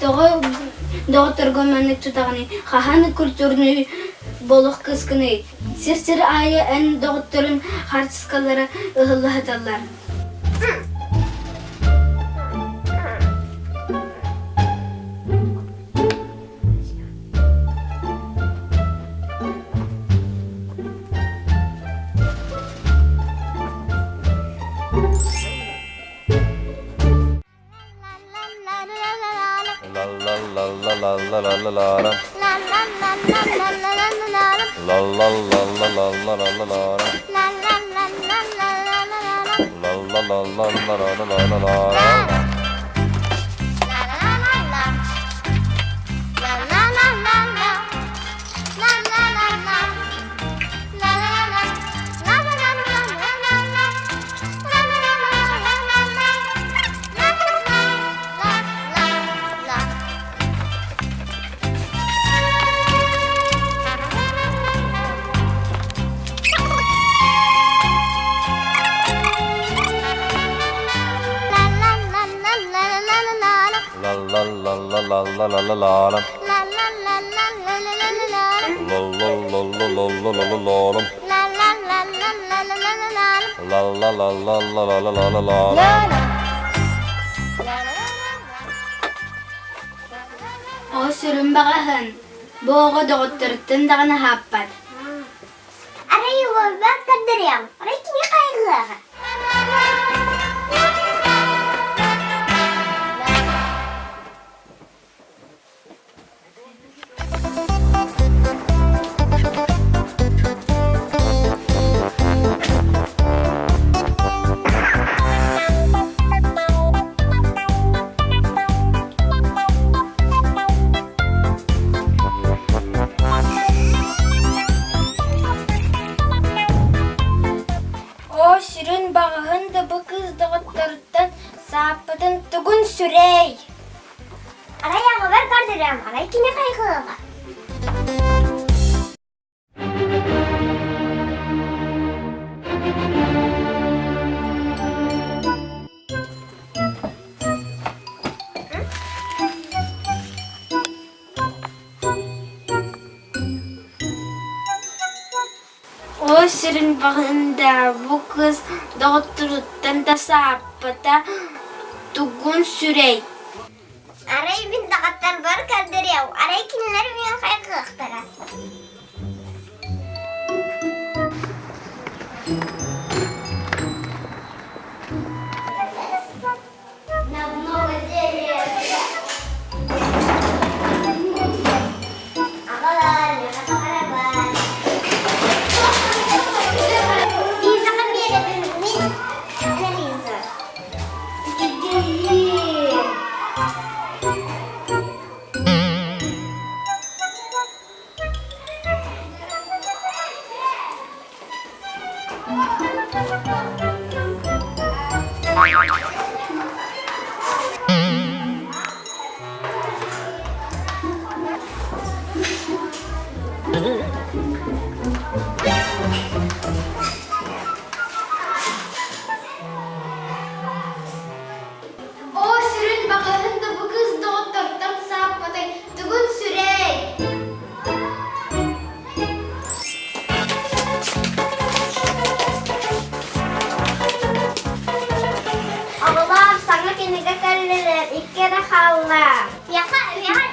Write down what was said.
Тоҕо доҕотторго маннык тутаҕыный? Хаһан культурный болох кыыскыный? Сир-сир аайы эн доҕотторун хаартыскалара ыһылла сыталлар. Оо, сүрүн баҕаһын, бу оҕо доҕотторуттан даҕаны аһааппат. Арай уолбат көрдөрүөм, арай кини хайҕыаҕа. Оо, сүрүн баҕаһын да бу кыыс доҕотторуттан сааппытын тугун сүрэй! Арай аҕабар көрдөрөм, арай кини хайҕыаҕа. Оо, сүрүн баҕаһын да бу кыыс доҕотторуттан да сааппата тугун сүрэй! Арай мин доҕотторбор көрдөрүөм, арай кинилэр миэхэ хайҕыахтара. Лизаҕа биэрэбин мин Лиза. Оо, сүрүн баҕаһын да бу кыыс доҕоттортон сааппатай, тугун сүрэй! Оҕолоор, саҥа кинигэ кэллилэр, икки эрэ хаалла. Миэхэ, миэхэ.